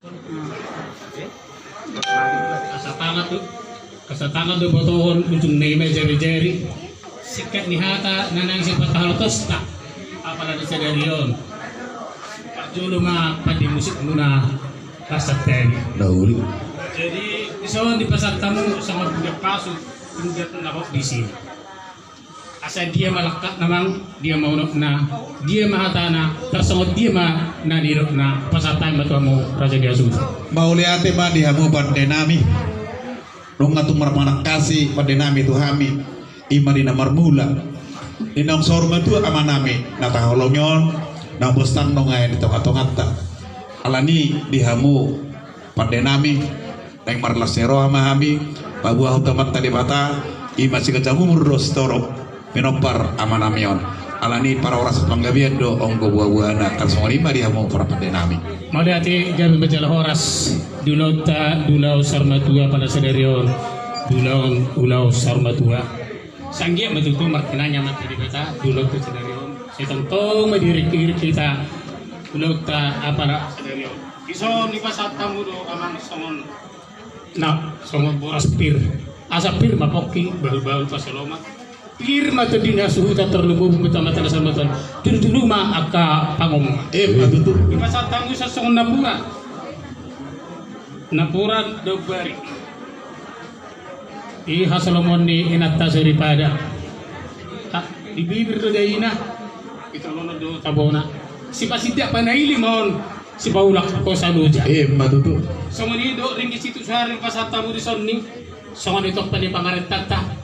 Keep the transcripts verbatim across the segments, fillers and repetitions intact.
Asa tangan do, asa tangan do botohon ujungna i ma jari-jari. Singkat ni hata na naeng sipahalatosta apala di sadari on. Parjolo ma pande musikmuna. Rasa tadi. Jadi dison dipasahat hamu songon budak pasu, budak na hot di sini. Asa dia ma langkatna, mang, dia ma unokna, dia ma hatana, tarsongon dia ma na nidokna. Pasahat hami ma tu hamu raja ni hasuhuton. Mauliate ma di hamu pande nami. Nunga tung marpanangkasi pande nami tu hami, i ma di na marmula. Di naung saur matua ama nami na taholongi on, naung bostan nunga i di tonga-tonganta. Alani di hamu pande nami, naeng marlas ni roha ma hami, paboahon tu Amanta Debata, i ma siganjang umur dohot sitorop pinompar ama nami on. Alani parhorasan panggabean do anggo buah-buahna, tarsongon i ma di hamu para pande nami. Mauliate, gabe ma jala horas di ulaonta, di ulaon saur matua apala sadari on, di ulaon, ulaon saur matua. Sai anggiat ma tutu martinangi Amanta Debata di ulaonta sadari on. Sai tongtong ma diiringiring hita ulaonta apala sadari on. Dison dipasahat hamu do amang songon, na songon boras pir. Asa pir ma pongki, bahul-bahul pansalongan. Pir ma tondi ni hasuhuton, tarlumobi ma tu Amanta na saur matua. Tudu-tudu ma angka pangomoan. Emma tutu. Dipasahat hamu songon napuran. Napuran daun bari. I hasolomoan ni inanta soripada. Di bibir do daina, di tolonan do tabona. Sipasindak panaili ma on, sipaulak hosa loja. Emma tutu. Songon i do ringgit sitio sahari dipasahat hamu dison, songon i tong pande pamarentanta.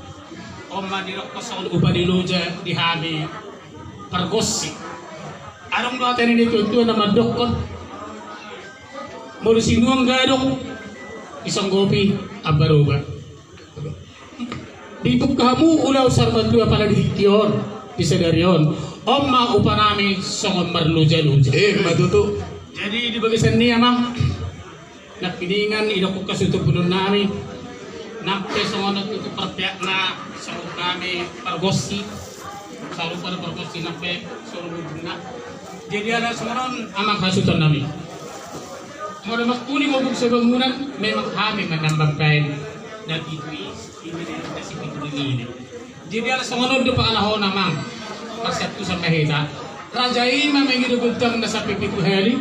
On ma didokkon songon upa ni loja di hami pargonsi. Adong do hata ni natua-tua na mandokkon, molo sinuan gadong, disonggopi ambaroba. Dibuka hamu ulaon saur matua apala di tingki on, di sadari on. On ma upa nami songon marloja-loja. Emma tutu. Jadi di bagasan i, amang, nangkiningan didokkon hasuhuton nami, nang pe songon na tutu parpeakna, songon hami pargonsi. Sarupa do pargonsi nang pe songon ujungna. Jadi ala songon on, amang hasuhuton nami, molo mangkuling ombun sabangunan, memang hami ma na mambaen na pitu i, i ma di na sipitu i. Jadi ala songon on do pangalaho, amang, marsiantusan ma hita. Raja i ma mangido gondang na sampe pitu hali,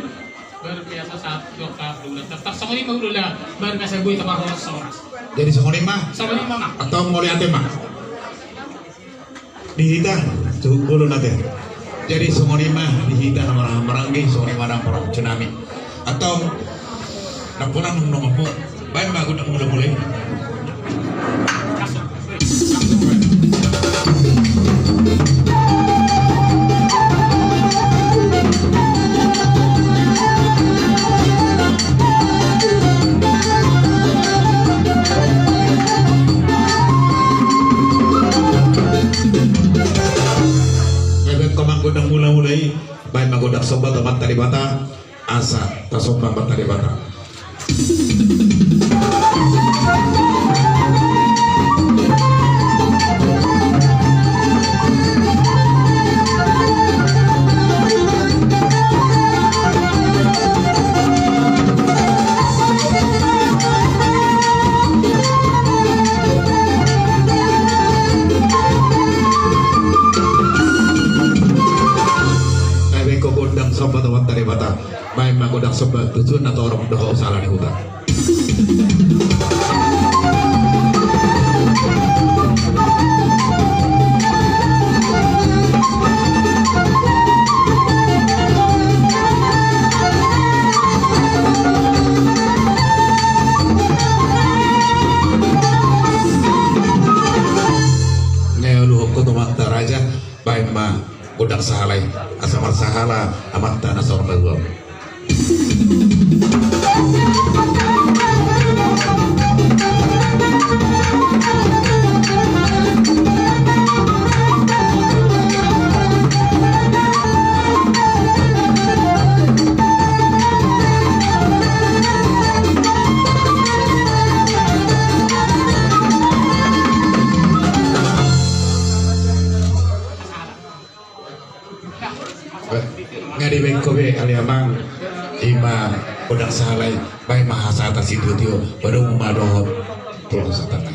baru biasa satu dua kali. Tarsongon i ma, ulaon, baru biasa boi tapahoras-horas. Jadi songon i ma. Songon i ma, amang. Antong mauliate ma. Di hita, cukup dulu nanti. Jadi songon i ma di hita na marhaha maranggi, songon i ma nang parhobas nami. Antong na pola nunga nunga po, baen ma gondang mula-mula i. Baen ma gondang mula-mula i, baen ma gondang somba tu Amanta Debata, asa tasomba Amanta Debata. Baen ma gondang somba tu Amanta Debata. Baen ma gondang somba tu Tuhan na torop dohot sala ni huta. Nga uluhon ho tu amanta raja, baen ma gondang sahala i, asa marsahala amanta na saur matua. Nga dibaen ho be ale amang, ima Godang sahalai, baen ma hasahatan sitio-tio, padomu ma dohot tu hasahatan nai.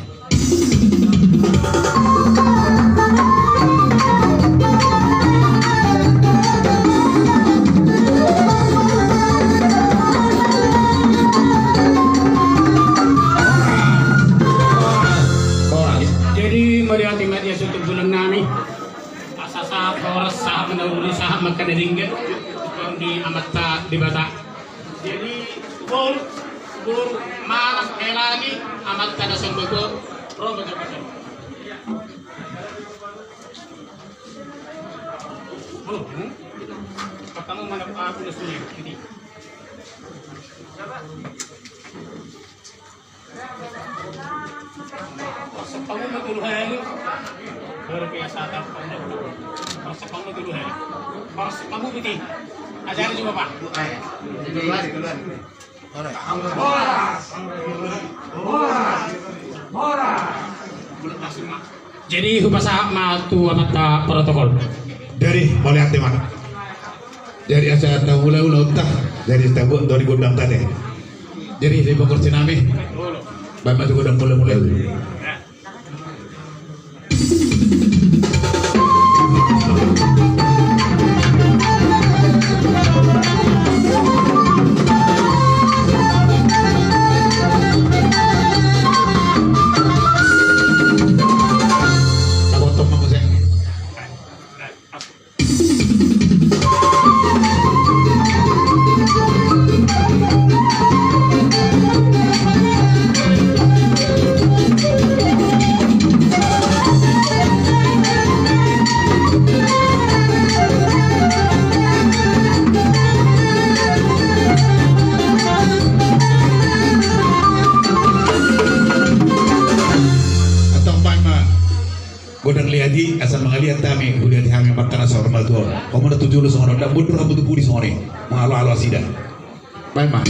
Jadi, mauliate ma di hamu suhut tulang nami. Asa sahat horas, sahat manauli, sahat manghatai denggan di Amanta Debata. Jadi, boru, boru, manang hela ni Amanta na sumbagot, ro ma jabatan. Boru, hmm? Pertama mana aku na sulit, jadi. Parsek hamu ma tolu hali. Luar biasa, tak pernah. Parsek hamu ma tolu hali. Parsek hamu biti. Ajari juga, Pak. Horas. Horas. Horas. Jadi, hupasahat ma tu amanta protokol. Jadi, mauliate ma. Jadi, asa taula-ula unta. Jadi, tabuat dari gondang tadi. Jadi, di pengursi nami. Baen ma tu gondang mula-mula. Antong baen ma. Godang liat i, asa mangaliat hami, huliat hami mangkana saur matua. Hamu na tu jolo songon on, ndang mundur hamu tu pudi songon i. Mangalo-alo nasida. Baen ma.